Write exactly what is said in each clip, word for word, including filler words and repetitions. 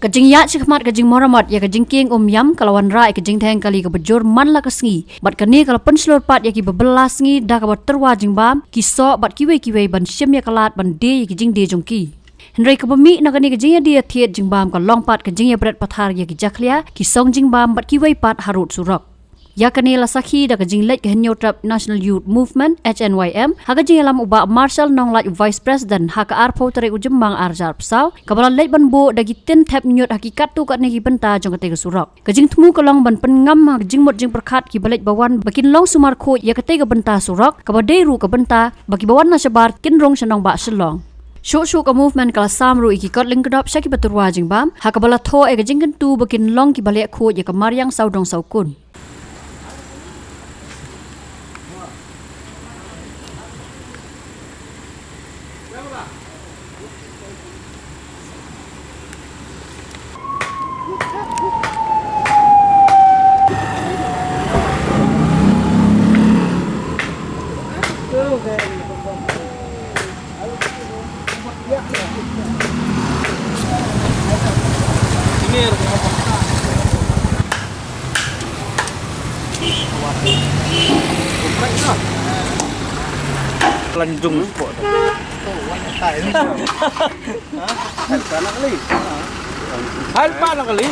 Ka jingïaid shakhmat ka jingmaramot ïa ka jingkieng Umïam ka la wanrah ïa ka jingtheng kali kaba jur man la ka sngi, bad kane ka la pynshlur pat ïa kiba bylla sngi da kaba tyrwa jingbam, ki soh bad kiwei kiwei ban shim ïa ka lad ban die ïa ki jingdie jong ki. Hynrei kaba mih na kane ka jingïadie thied jingbam ka long pat ka jingïabret pathar ïa ki jakhlia, ki song jingbam bad kiwei pat harud surok. Ïa kane la sakhi da ka jingleit ka Hynñiewtrep National Youth Movement, H N Y M, ha ka jingïalam u Bah Marshall Nonglait, u Vice President, ha ka arphew tarik u Jymmang arhajar arphew saw, kaba la leit ban buh da ki tin thep ñiut ha ki katto katne ki bynta jong katei ka surok. Ka jingthmu ka long ban pynngam ha ka jingmut jingpyrkhat kiba leit ba wan ba kin long sumar khuid ïa katei ka bynta surok, kaba dei ruh ka bynta ba kiba wan na shabar kin rung sha nongbah Shillong. Shuh shuh ka movement ka la sam ruh ïa ki kot lyngkdop sha kiba tyrwa jingbam, ha kaba la thoh ïa ka jingkyntu ba kin long kiba leh khuid ïa ka mariang sawdong sawkun. Lanjung spot. Hal pa na kali.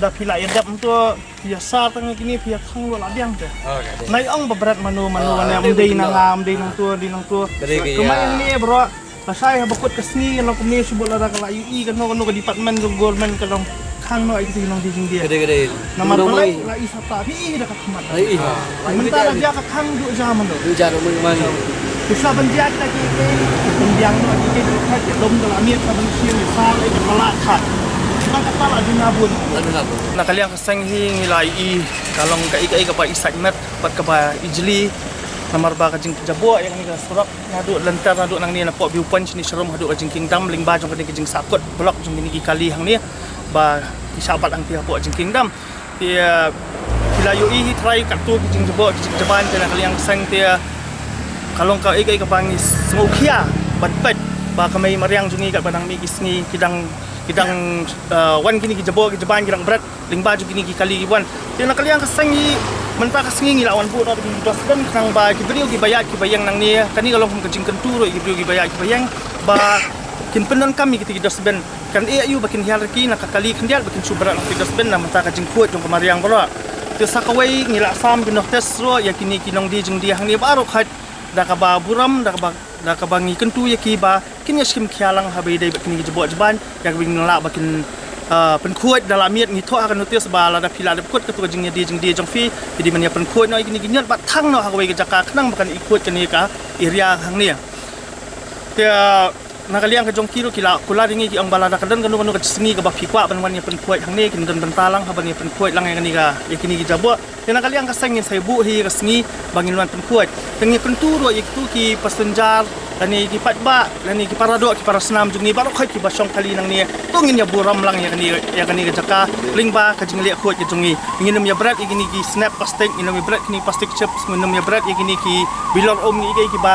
Da phi la ïa dep mynta, phi ïa sar tang kine, phi ïa khang lo la biang te. Nai ong ba bret mano mano, ne ym dei na nga, ym dei nangto, dei nangto. Kumba ïa ne bro. Lashai haba kut ka sngi ka long kumne, shu bud lada ka la ïohi kano kano ka department jong government ka long khang noh ïa kito ki nongdie jingdie. Namar balei la i sata, phi i da ka khmat. Mynta la jia ka khang duh jia mano. Duh jia mano. Phi sa ban jia kita ki, ki pynbiang noh ki, ki dei ka lum da la miet ka ban siew ïa sa la ïa ka la khat. Tang kata la duna bun. Na ka liang ka seng hi ngi la i ka long kaei kaei kaba i sait met bad kaba i jli. Namar ba ka jingjaboh ïa kane ka surok naduh lynter, naduh nangne napoh View Point shane sharum haduh ka jingkieng dam lyngba jong kane ka jingsahkut block jong kine ki kali hangne ba ki shah bat hangtei hapoh jingkieng dam. Te, eh, phi la ïohi hi trai katto ki jingjaboh ki jingjaban te na ka liang seng te, eh, ka long kaei kaei kaba ngi sngewkhia bad peit ba ka mei mariang jong ngi katba dang mih ki sngi ki dang, ki dang, eh, wan kine ki jaboh ki jaban ki dang bret lyngba jong kine ki kali ki wan. Te na ka liang ka seng hi mynta ka sngi ngi la wan buh noh da ki dustbin khnang ba ki briew kiba ïaid kiba ïeng nangne, kane ka long kum ka jingkyntu ruh ïa ki briew kiba ïaid kiba ïeng ba kin pyndonkam ïa kita ki dustbin. Kan ïeh aïu ba kin hiar ïa ki na ka kali khyndiat ba kin shu bret ha ki dustbin na mynta ka jingkhuid jong ka mariang baroh. Te sa kawei ngi la sam ki notice ruh ïa kine ki nongdie jingdie hangne baroh khoit da kaba burom, da kaba, da kaba ngi kyntu ïa ki ba kin ïa shim khia lang haba ïadei bad kine ki jaboh jaban, ïa kaba kin lah ba kin, ah, pynkhuid da la miet. Ngi thoh ha ka notice ba lada phi la dep kut kato ka jingïadie jingdie jong phi, phi dei ban ïa pynkhuid noh ïa kine ki ñiut bad thang noh ha kawei ka jaka khnang ba kan ïa khuid kane ka area hangne. Te, ah, na ka liang ka jong ki ruh ki la kular ïa ngi, ki ong ba lada ka don kano kano ka sngi kaba phi kwah ban wan ïa pynkhuid hangne, kin don bynta lang ha ban ïa pynkhuid lang ïa kane ka, ïa kine ki jaboh. Te na ka liang ka seng ngin sa ïa buh hi ïa ka sngi ba ngin wan pynkhuid. Te ngi kyntu ruh ïa kito ki passenger lane ki paidbah lane ki paradoh ki parasnam jong ngi baroh khoit kiba shong kali nangne, to ngin ïa burom lang ïa kane, ïa kane ka jaka lyngba ka jingleh khuid ka jong ngi. Ngin ym ïa bret ïa kine ki snap plastic, ngin ym ïa bret kine ki plastic chips, ngin ym ïa bret ïa kine ki bilor um, ïa kiei kiei kiba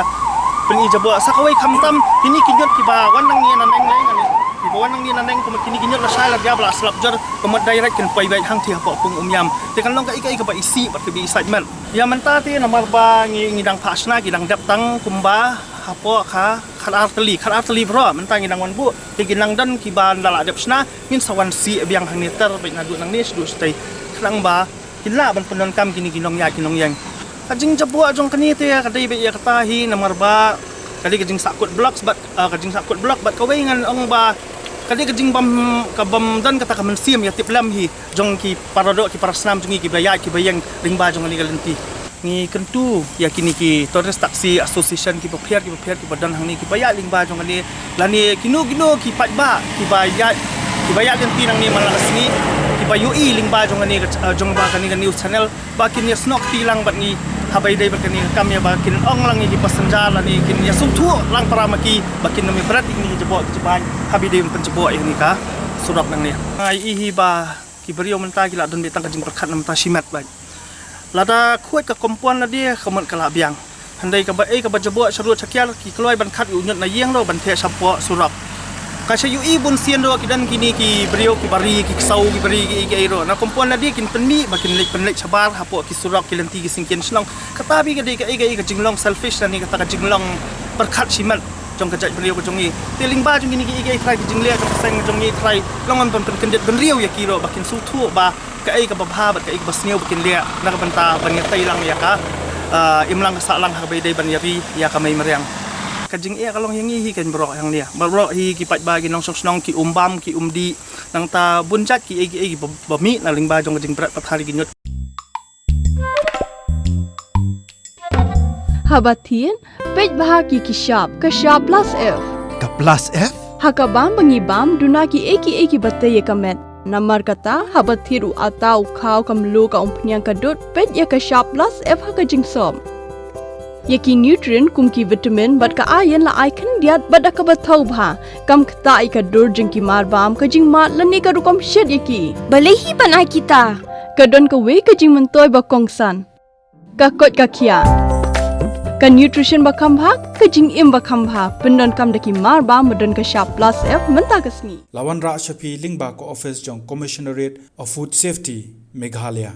pyni jaboh. Sa kawei khamtam kine ki ñiut kiba wan nangne naneng lei, nangne kiba wan nangne naneng, kumta kine ki ñiut lashai la dep ba la slap jur, kumta direct kin poi beit hangtei hapoh pung Umïam. Te kan long kaei kaei kaba isih bad kaba isait met. Ïa mynta te namar ba ngi, ngi dang phah shna, ki dang dep tang kumba hapoh ka khat ar tylli, khat ar tylli baroh mynta ngi dang wan buh. Te ki nang don kiba ynda la dep shna ngin sa wan sih biang hangne ter beit naduh nangne shaduh shatei khnang ba kin lah ban pyndonkam kine ki nongïaid ki nongïeng. Ka jingjaboh jong kane te ka dei beit ïa kata hi namar ba ka dei ka jingsahkut block bad, ah, ka jingsahkut block bad kawei ngan ong ba ka dei ka jingbym, ka bym don kata ka mynsiem ïa tip lem hi jong ki paradoh ki parasnam jong ngi kiba ïaid kiba ïeng lyngba jong kane ka lynti. Ngi kyntu ïa kine ki Tourist Taxi Association kiba pher kiba pher kiba don hangne kiba ïaid lyngba jong kane, lane kino kino ki paidbah kiba ïaid, kiba ïaid lynti nangne man la ka sngi, kiba ïohi lyngba jong kane ka, eh, jong ba kane ka news channel, ba kin ïa snoh kti lang bad ngi haba ïadei bad kane ka kam, ïa ba kin ong lang ïa ki passenger lane kin ïa sngewthuh lang para ma ki ba kin ym ïa bret ïa kine ki jaboh ki jaban haba ïadei ban pynjaboh ïa kane ka surok nangne. Nga ïohi hi ba ki briew mynta ki la don beit tang ka jingpyrkhat na mynta shimet beit. Lada khuid ka compound lade ka mut ka la biang. Hynrei kaba ei kaba jaboh sha rud sha kiar ki kloi ban khat ïa u ñiut na ïing ruh ban theh shapoh surok. Ka sha ïohi bun sien ruh ki don kine ki briew ki bari ki ksaw ki bari ki ei ki ei ruh. Na compound lade kin pynmih ba kin leit pynleit shabar hapoh ki surok ki lynti ki syngkien shnong. Kata bha ka dei ka ei ka ei ka jinglong selfish lane kata ka jinglong pyrkhat shimet jong ka jaitbynriew ka jong ngi. Te lyngba jong kine ki ei ki ei trai ki jingleh jong ka seng jong ngi trai long ban pynkyndit bynriew ïa ki ruh ba kin sngewthuh ba kaei kaba bha bad kaei kaba sniew ba kin leh na ka bynta ban ïatei lang ïa ka, ah, imlang ka sahlang ha kaba ïadei ban ïari ïa ka mei mariang. Ka jingeh ka long ïa ngi hi kan baroh hangne. Baroh hi ki paidbah ki nongshong shnong ki um bam ki um dih. Nangta bun jait ki ei ki ei ba, ba mih na lyngba jong ka jingbret pathar ïa ki ñiut. Haba thied, peit bha ki ki shap, ka shap plus F. Ka plus F? Ha ka bam ba ngi bam, duna ki ei ki ei kiba tei ïa ka met. Namar kata, haba thied u atta u khaw ka mluh ka umphniang ka dud, peit ïa ka shap plus F ha ka jingsop. Ïa ki nutrient kum ki vitamin bad ka iron la ai khyndiat bad da kaba thaw bha. Kam ktah ïa ka dur jong ki mar bam, ka jingmad lane ka rukom shet ïa ki. Balei hi ban ai kita? Ka don kawei ka jingmyntoi ba kongsan. Ka koit ka khiah. Ka nutrition ba kham bha, ka jingim ba kham bha. Pyndonkam da ki mar bam ba don ka shap plus F mynta ka sngi. La wanrah sha phi lyngba ka office jong Commissionerate of Food Safety, Meghalaya.